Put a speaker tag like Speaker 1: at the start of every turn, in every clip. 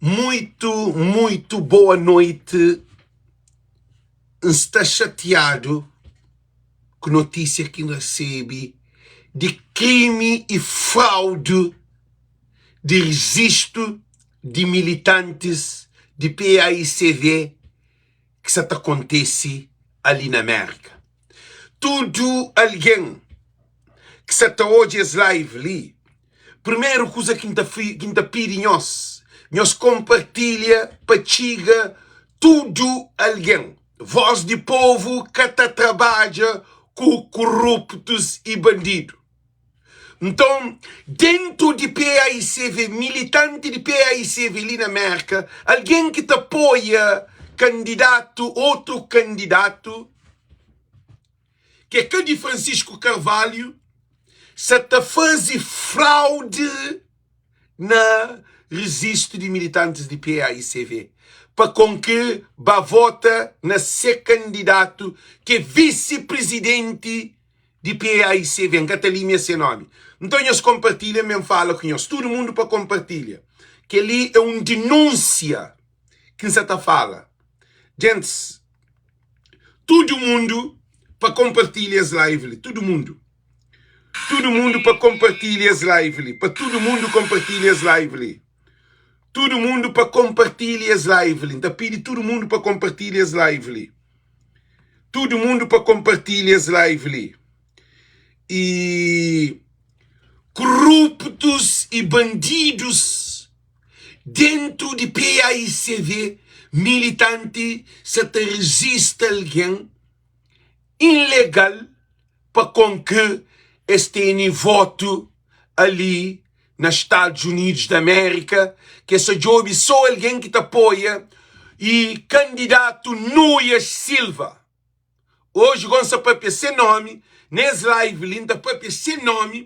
Speaker 1: Muito, muito boa noite. N sta xatiadu ku notísia ki N resebe di krimi i fraude di rejistu di militantis di PAICV ki sa ta kontese ali na Mérka. Tudu algen ki sa ta odja es live li, primeru kuza ki N ta ki N ta pidi nhos, nhos konpartilha pa txiga tudu algen. Voz di povu ka ta trabadja ku kuruptus i bandidu. Nton, dentu di PAICV, militanti di PAICV li na Mérka, algen ki ta apoia kandidatu, otu kandidatu, ki é ka di Francisco Carvalho, sa ta faze fraude na rezistu di militantis di PAICV pa kon ki ba vota na se kandidatu ki é visi-prizidenti di PAICV, N ka ta limia se nomi. Nton nhos konpartilha, N ben fala ku nhos, tudu mundu pa konpartilha. Kel-li é un dinúnsia ki N sa ta fala. Gentis, tudu mundu pa konpartilha es live li, tudu mundu. Tudu mundu pa konpartilha es live li, pa tudu mundu konpartilha es live li. Tudu mundu pa konpartilha es live li. N ta pidi tudu mundu pa konpartilha es live li. Tudu mundu pa konpartilha es live li. E koruptus e bandidus dentu di PAICV militanti sa ta rezista algen ilegal pa kon ki es tene votu ali na Stadus Unidus di Amérika ki es sa djobe so algen ki ta apoia i kandidatu Nuias Silva. Oji go N sa papia se nomi nes live li, N ta papia se nomi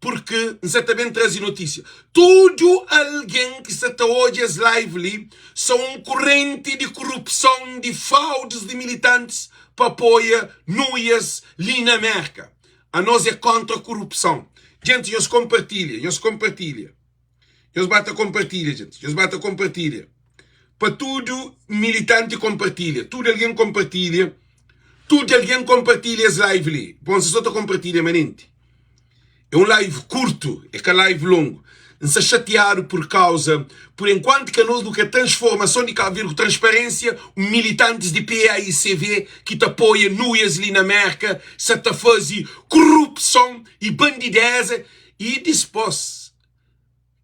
Speaker 1: purki N sa ta ben traze notisia. Tudu algen ki sa ta odja es live li sa un kurenti di kurupson, di fraudis di militantis pa apoia Nuias li na Mérka. Anos é kontra kurupson. Djenti, nhos konpartilha, nhos konpartilha. Nhos ba ta konpartilha, djenti. Nhos ba ta konpartilha. Pa tudu militanti konpartilha. Tudu algen konpartilha. Tudu algen konpartilha es live li. Bon, si so ta konpartilha manenti. É un live kurtu, é ka live longu. N sta xatiadu pur kauza, pur enkuantu ki anos nu kre transformason di Kabu Verdi ku transparênsia, militantis di PAICV ki ta apoia nuias li na Merka sa ta faze kurupson i bandideza i dispos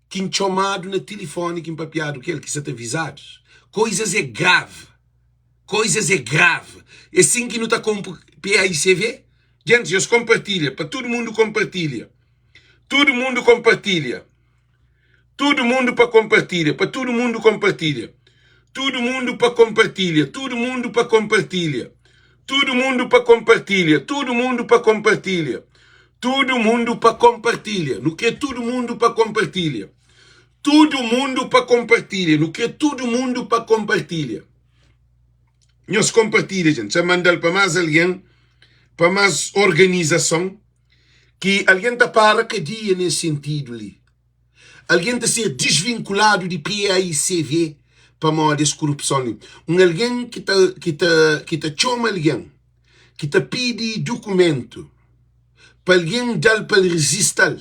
Speaker 1: ki N txomadu na tilifoni ki N papiadu ku el ki sa ta vizadus. Koizas é gravi. Koizas é gravi. É sin ki nu ta konpo PAICV? Gentis, nhos konpartilha pa tudu mundu konpartilha. Tudu mundu konpartilha. Tudu mundu pa konpartilha, pa tudu mundu konpartilha. Tudu mundu pa konpartilha, tudu mundu pa konpartilha. Tudu mundu pa konpartilha, tudu mundu pa konpartilha. Tudu mundu pa konpartilha. Nu kre tudu mundu pa konpartilha. Tudu mundu pa konpartilha. Nu kre tudu mundu pa konpartilha. Nhos konpartilha, gente. Txa manda-l pa más algen, pa más organizason, ki algen ta para kadia nes sentidu li. Algen ta ser disvinkuladu di PAICV pamodi es kurupson li. Un algen ki ta, ki ta, ki ta txoma algen, ki ta pidi dukumentu pa algen da-l pa el rezista-l,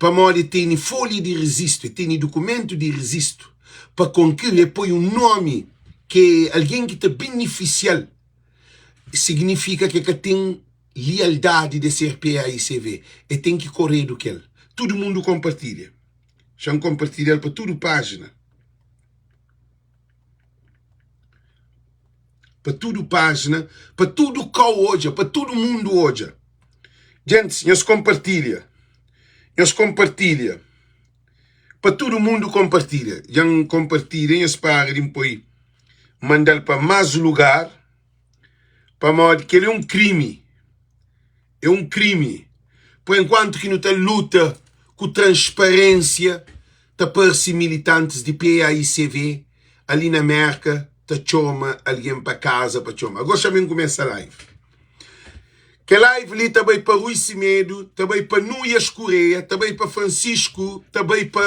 Speaker 1: pamodi e tene folha di rezistu, e tene dukumentu di rezistu, pa konki-l e poi un nomi ki algen ki ta benefisia-l, signifika ki e ka ten lialdadi di ser PAICV, e ten ki koredu kel. Tudu mundu konpartilha. Xa-m konpartilha-l pa tudu pájina. Pa tudu pájina, pa tudu kau odja, pa tudu mundu odja. Gentis, nhos konpartilha. Nhos konpartilha. Pa tudu mundu konpartilha. Dja N konpartilha, nhos para di N poi manda-l pa más lugar, pamodi kel-li é un krimi. É un krimi. Por enkuantu ki nu ta luta ku transparênsia, ta parse militantis di PAICV ali na Merka ta txoma algen pa kaza pa txoma. Ago xa ben kumesa live. Kel live li ta bai pa Rui Semedo, ta bai pa Nuias Correia, ta bai pa Francisco, ta bai pa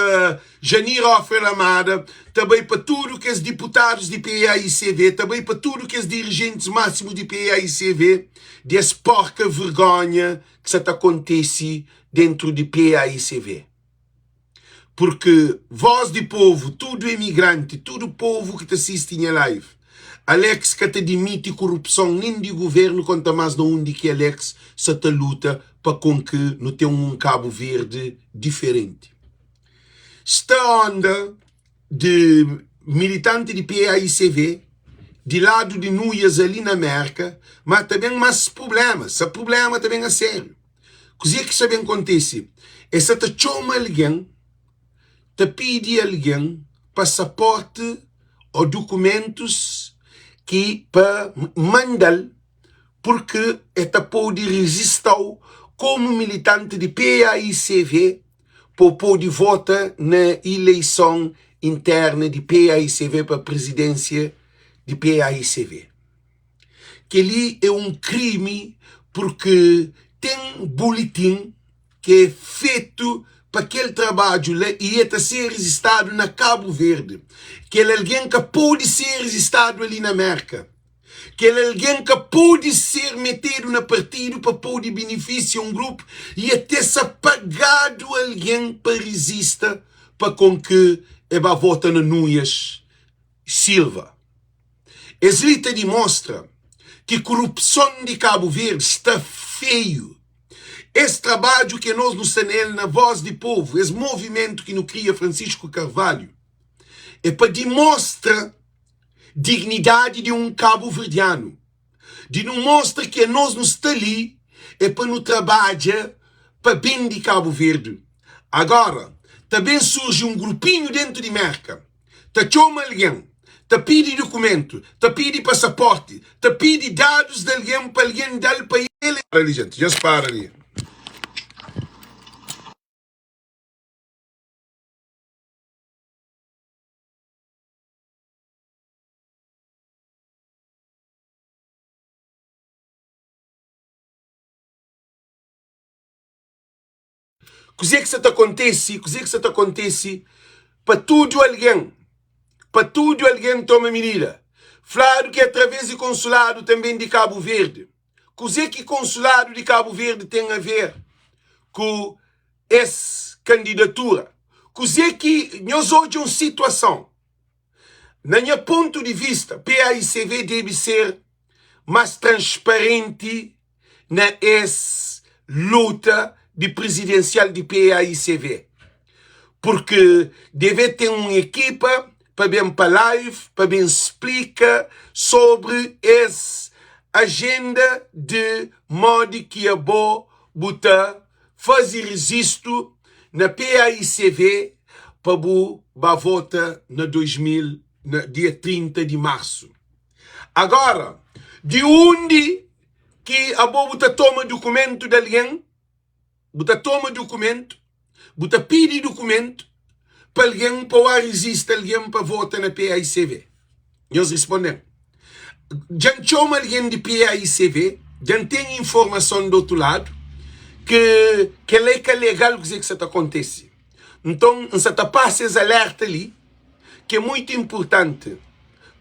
Speaker 1: Janir Ofre Lamada, ta bai pa tudu kes diputadus di PAICV, ta bai pa tudu kes dirijentis másimu di PAICV, di es porka vergonha ki sa ta kontese dentru di PAICV. Porque voz di povo, tudo emigrante, tudo povo ki ta sisti nha live, Alex ka ta dimiti korupson nen di governo konta mas na undi ki Alex sa ta luta pa kon ki nu ten un Cabo Verde diferenti. Sta onda di militante di PAICV di ladu di Nuias ali na Merka, ma ta ben mas problema, sa problema ta ben a serio. Kuzê ki sta ben kontise? Es sta ta txoma algen, ta pidi algen pasaporti ô dukumentus ki pa manda-l purki el ta pode rejista-u komu militanti di PAICV pa bu pode vota na ileison interna di PAICV pa prizidénsia di PAICV. Kel-li é un krimi purki ten bulitin ki é fetu pa kel trabadju la i e ta ser rijistadu na Kabu Verdi. Kel algen ka pode ser rijistadu ali na Merka. Kel algen ka pode ser metedu na partidu pa pode benefisia un grupu i ate sa pagadu algen pa rijista pa kon ki e ba vota na Nuias Silva. Es li ta dimostra ki kurupson di Kabu Verdi sta feiu. Es trabadju ke nos nu sta nel na Voz di Povu, es movimentu ki nu kria Francisco Carvalho, é pa dimostra dignidadi di un kabuverdianu, di nu mostra ki anos nu sta li é pa nu trabadja pa ben di Kabu Verdi. Agora, ta ben surji un grupinhu dentu di Merka ta txoma algen, ta pidi dukumentu, ta pidi pasaporti, ta pidi dadus di algen pa algen da-l pa el. Para li, jenti, dja-s para li. Kuzê ki sta ta kontise? Kuzê ki sta ta kontise pa tudu algen? Pa tudu algen toma midida. Fladu ki através di konsuladu tanben di Kabu Verdi. Kuzê ki konsuladu di Kabu Verdi ten a ver ku es kandidatura? Kuzê ki nhos odja un situason? Na nha pontu di vista, PAICV debe ser más transparenti na es luta di prizidensial di PAICV. Purki debe ten un ekipa pa ben pa live pa ben splika sobri es ajenda di modi ki abo bu ta faze rezistu na PAICV pa bu ba vota na 2000 na dia 30 di marsu. Agora, di undi ki abo bu ta toma dukumentu di algen, bu ta toma dukumentu, bu ta pidi dukumentu pa algen pa oa rizista algen pa vota na PAICV? Nhos risponde-m. Dja N txoma algen di PAICV, dja N ten informason di otu ladu ki kel-la é ka legal kuzê ki sa ta kontise. Nton, N sa ta pasa es alerta li ki é muitu inpurtanti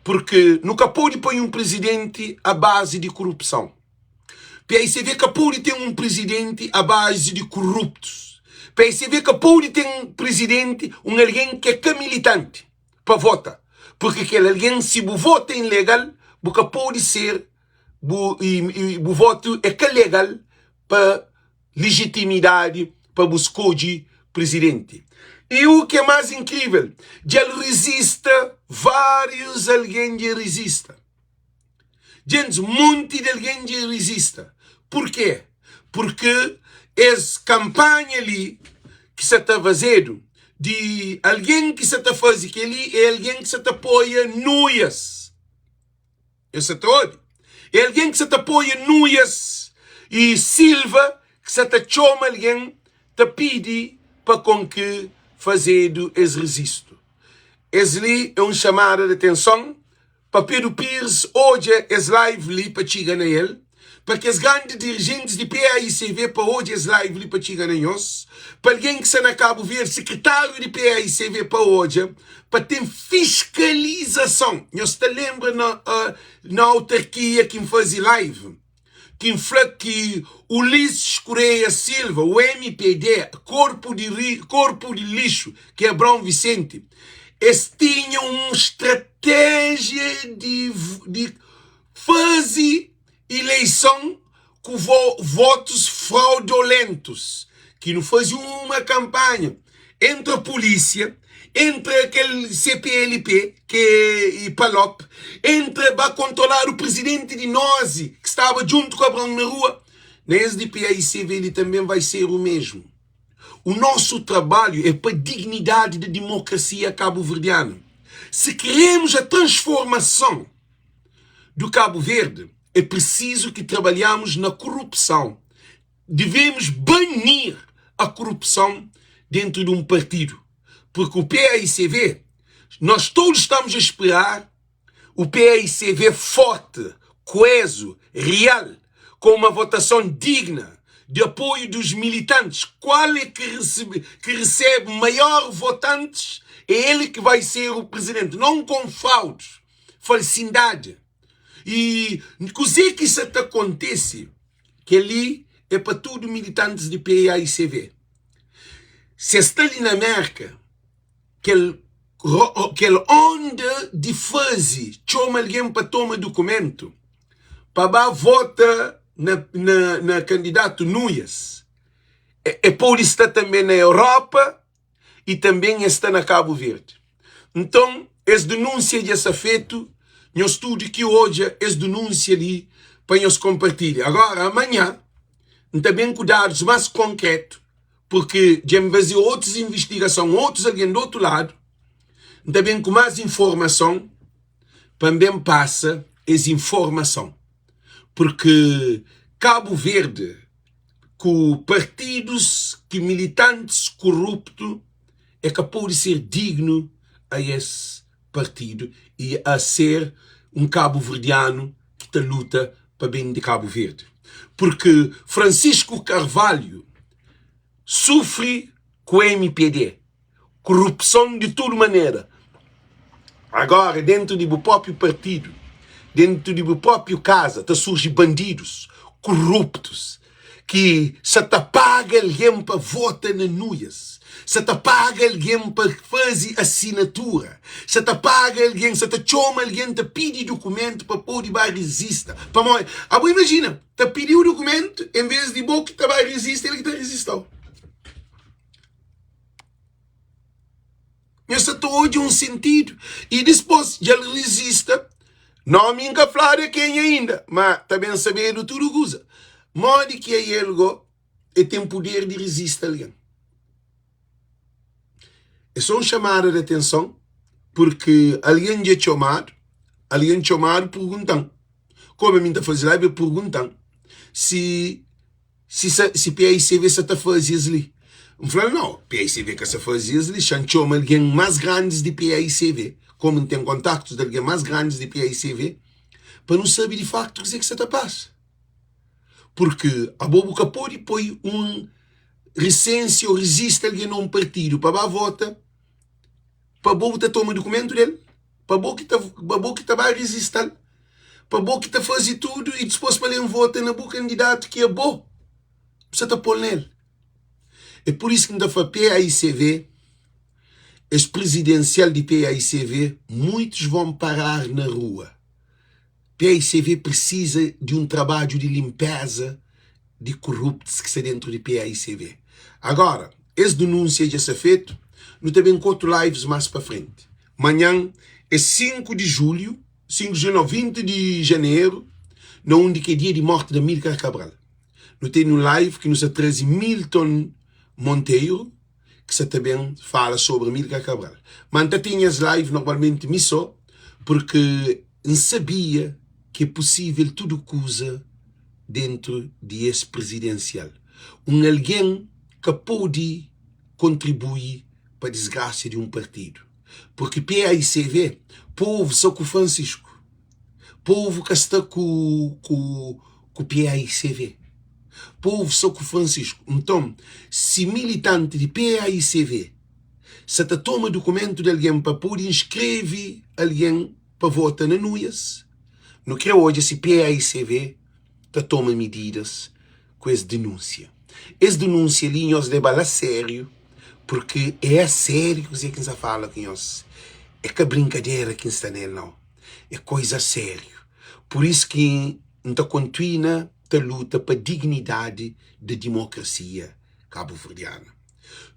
Speaker 1: purki nu ka pode poi un prizidenti a bazi di kurupson. PAICV ka pode ten un prizidenti a bazi di kuruptus. PAICV ka pode ten prizidenti un algen ki é ka militanti pa vota purki kel algen si bu vota ilegal bu ka pode ser bu bu votu é ka legal pa lijitimidadi pa bu skodje prizidenti. I u ki é más inkrivel, dja el rizista, várius algen dja rizista. Djentis, monti di algen dja rizista. Purkê? Purkê es kanpanha li ki sa ta fazedu, di algen ki sa ta faze kel-li é algen ki sa ta apoia Nuias. Nhos sa ta obi? É algen ki sa ta apoia Nuias i Silva ki sa ta txoma algen ta pidi pa kon ki fazedu es rezistu. Es li é un xamada di atenson pa Pedro Pires odja es live li pa txiga na el. Pa kes grandi dirijentis di PAICV pa odja es live li pa txiga na nhos, pa algen ki sta na Kabu Verdi, sekretáriu di PAICV pa odja, pa ten fiskalizason. Nhos ta lenbra na na autarkia ki N faze live, ki N fla ki Ulisses Correia Silva, o MPD, korpu di korpu di lixu ki é Abraão Vicente, es tinha un stratéjia di di faze ileison ku votus fraudolentus ki nu faze uma kanpanha entra pulisia entra kel CPLP ke e palop entra ba kontroladu prizidenti di nozi ki staba djuntu ku Abraão na rua na es di PAICV li tanben vai ser o mesmu o nosu trabalhu é pa dignidadi da dimokrasia kabuverdiana se queremos a transformason do Cabo Verde, é preciso que trabalhamos na corrupção. Devemos banir a corrupção dentro de um partido. Porque o PAICV, nós todos estamos a esperar o PAICV forte, coeso, real, com uma votação digna, de apoio dos militantes. Qual é que recebe, que recebe maior votantes, é ele que vai ser o presidente, não com fraudes falsindadi i kuzê ki sa ta kontise kel-li é pa tudu militantis di PAICV si es sta li na Mérka kel kel onda di faze txoma algen pa toma dukumentu pa ba vota na na na kandidatu Nuias e pode sta tanbe na Europa i tanben es sta na Kabu Verdi. Nton, es denúnsia dja sta fetu, nhos tudu ki odja es denúnsia li pa nhos konpartilha. Agora, amanhã N ta ben ku dadus más konkretu, purki dja N faze otus invistigason, otus algen di otu ladu, N ta ben ku más informason pa N ben pasa es informason. Purki Kabu Verdi ku partidus ki militantis kuruptu e ka pode ser dignu a es partidu i a ser un kabuverdianu ki ta luta pa ben di Kabu Verdi. Purki Francisco Carvalho sufri ku mpd. Korupson di tudu manera. Agora, dentu di bu propriu partidu, dentu di bu propriu kaza, ta surji bandidus, koruptus, ki sa ta paga algen pa vota na nuias, sa ta paga algen pa faze asinatura, sa ta paga algen, sa ta txoma algen ta pidi dukumentu pa pode ba rizista. Pamodi, abo imajina, ta pidi-u dukumentu, en vez di bo ki ta ba rizista, el ki ta rizista-u. Nhos sa ta odja un sentidu. I dispos dja el rizista. Nomi N ka fladu é kenha inda, ma ta ben sabedu tudu kuza. Modi ki ael go e ten puder di rizista algen? É so un xamada di atenson, purki algen dja txomadu, algen txomadu purgunta-m. Komu mi N ta faze live, e purgunta-m si Si sa si PAICV sa ta faze es li. N fla-l, no, PAICV ka sa faze es li, xa-m txoma algen más grandis di PAICV, komu N ten kontaktus di algen más grandis di PAICV, pa nu sabe di faktu kuzê ki sa ta pasa. Purki abo bu ka pode poi un risensia ô rizista algen na un partidu pa ba vota, pa bo bu ta toma dukumentu del, pa bo ki ta pa bo ki ta ba rizista-l. Pa bo ki ta faze tudu i dispôs pa alen vota na bu kandidatu ki é bo, bu sa ta pô-l nel. É pur isu ki N ta fla PAICV, es prizidensial di PAICV, muitus vão parar na rua. PAICV prisiza di un trabadju di linpeza di kuruptus ki sta dentru di PAICV. Agora, es denúnsia dja sta fetu, nu ta ben ku otu lives más pa frenti. Manhan é 5 di julhu. 5 de janeru, 20 de janeru, na undi ki é dia di morti di Amílcar Cabral. Nu tene un live ki nu sta traze Milton Monteiro, ki sta ta ben fala sobri Amílcar Cabral. Ma N ta tene es live normalmenti mi so, porque N sabia ki é pusível tudu kuza dentru di es prizidensial. Un algen ka pode kontribui pa disgrasia di un partidu. Porque PAICV, povo sta ku Francisco. Povo ka sta ku ku. ku PAICV. Povu sta ku Francisco. Nton, si militanti di PAICV sa ta toma dukumentu di algen pa pode inskreve algen pa vota na Nuias, nu kre odja si PAICV ta toma mididas ku es denúnsia. Es denúnsia li nhos leba-l a sériu, purki é a sériu kuzê ki N sta fala ku nhos. É ka brinkadera ki N sta na el nau, é koiza sériu. Pur isu ki N ta kontuina ta luta pa dignidadi di dimokrasia kabuverdiana.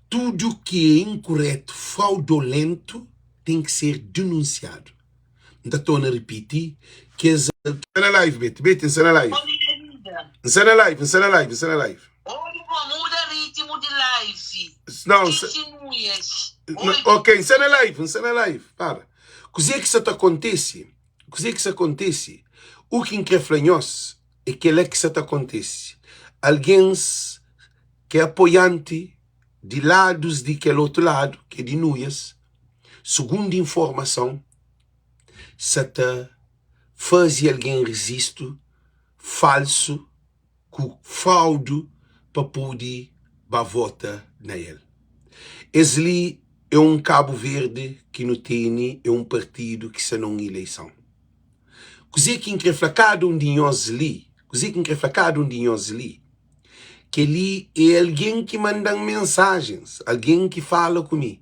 Speaker 1: Tudu ki é inkuretu, fraudolentu ten ki ser denunsiadu. N ta torna ripiti, kes. N sta na live, Beti. Beti, N sta na live.
Speaker 2: Bom dia, linda.
Speaker 1: N sta na live, N sta na live, N sta na live.
Speaker 2: Oi, bom, muda ritmo di live.
Speaker 1: Não, N sta-
Speaker 2: Testemunhas.
Speaker 1: N-
Speaker 2: Oi,
Speaker 1: ok, N sta na live, N sta na live. Para. Kuzê ki sa ta kontise? Kuzê ki sa kontise? U ki N kre fla nhos é kel-la ki sa ta kontise. Alguens ki é apoianti di ladus di kel otu ladu, ki é di Nuias, sugundu informason, sa ta faze algen rezistu falsu ku fraudu pa pode ba vota na el. Es li é un Kabu Verdi ki nu tene, é un partidu ki sta na un ileison. Kuzê ki N kre fla kada un di nhos li, kuzê ki N kre fla kada un di nhos li, kel-li é algen ki manda-m mensajens, algen ki fala ku mi.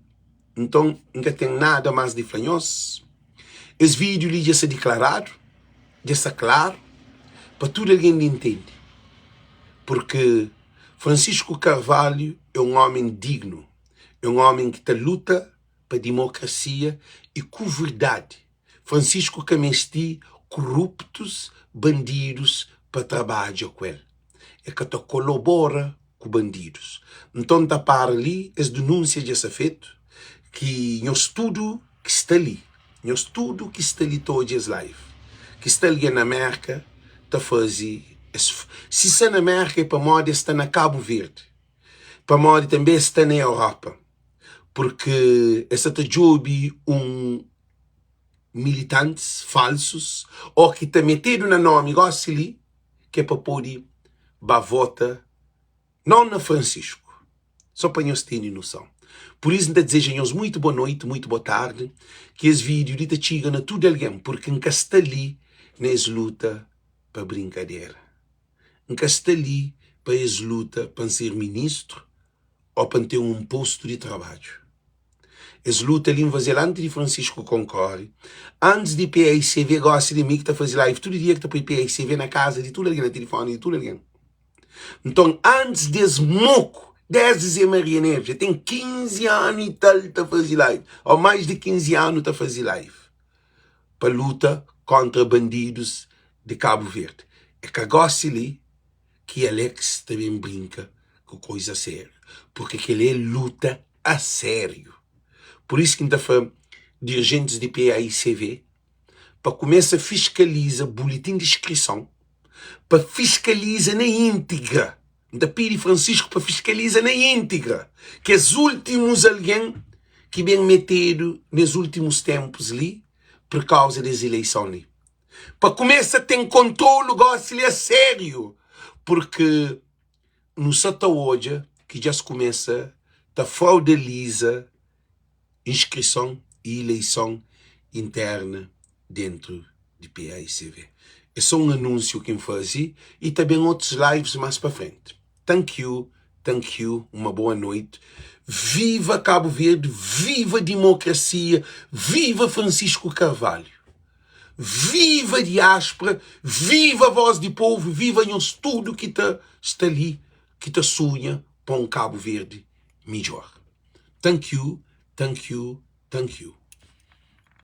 Speaker 1: Nton, N ka ten nada más di fla nhos. Es vídiu li dja sta diklaradu, dja sta klaru pa tudu algen di intende, purki Francisco Carvalho é un ómi dignu, é un ómi ki ta luta pa dimokrasia i ku verdadi. Francisco ka meste kuruptus, bandidus pa trabadja ku el. E ka ta kolobora ku bandidus. Nton ta para li, es denúnsia dja sta fetu, ki nhos tudu ki sta li, nhos tudu ki sta li ta odja es live, ki sta algen na Merka ta faze es, si sta na Merka é pamodi es sta na Kabu Verdi, pamodi tanbe es sta na Europa, purki es sa ta djobe un militantis falsus o ki ta metedu na nomi gosi li, ki é pa pode ba vota não na Francisco. Só pa nhos tene noção. Por isso N ta deseja nhos muito boa noite, muito boa tarde, ki es vídeo li ta txiga na tudo algen, porque N ka sta li na es luta pa brinkadera. N ka sta li pa es luta pa N ser ministro ô pa N ten un postu di trabadju. Es luta li N faze-l antis di Francisco konkore, antis di PAICV, gosi di mi ki ta faze live tudu dia ki ta poi PAICV na kaza di tudu algen, na tilifoni di tudu algen. Nton, antis di es moku, desdi Zé Maria Neves, dja ten 15 anu i tal ta faze live, ô mais di 15 anu ta faze live pa luta kontra bandidus di Kabu Verdi. É ka gosi li ki Alex ta ben brinka ku koiza sériu, purki kel-li é luta a sériu. Pur isu ki N ta fla dirijentis di PAICV pa kumesa fiskaliza bulitin di inskrison, pa fiskaliza na íntegra. N ta pidi Francisco pa fiskaliza na íntegra kes últimus algen ki ben metedu nes últimus ténpus li pur kauza des ileison li. Pa kumesa ten kontrolu gosi li a sériu, purki nu sa ta odja ki dja-s kumesa ta fraudaliza inskrison y ileison interna dentu di PAICV. É so un anúnsiu ki N faze y ta ben otus lives más pa frenti. Thank you, thank you, uma boa noite. Viva Cabo Verde, viva dimokrasia, viva Francisco Carvalho. Viva diáspora, viva voz di povo, viva nhos tudo ki ta sta li, ki ta sunha pa um Cabo Verde midjor. Thank you, thank you, thank you.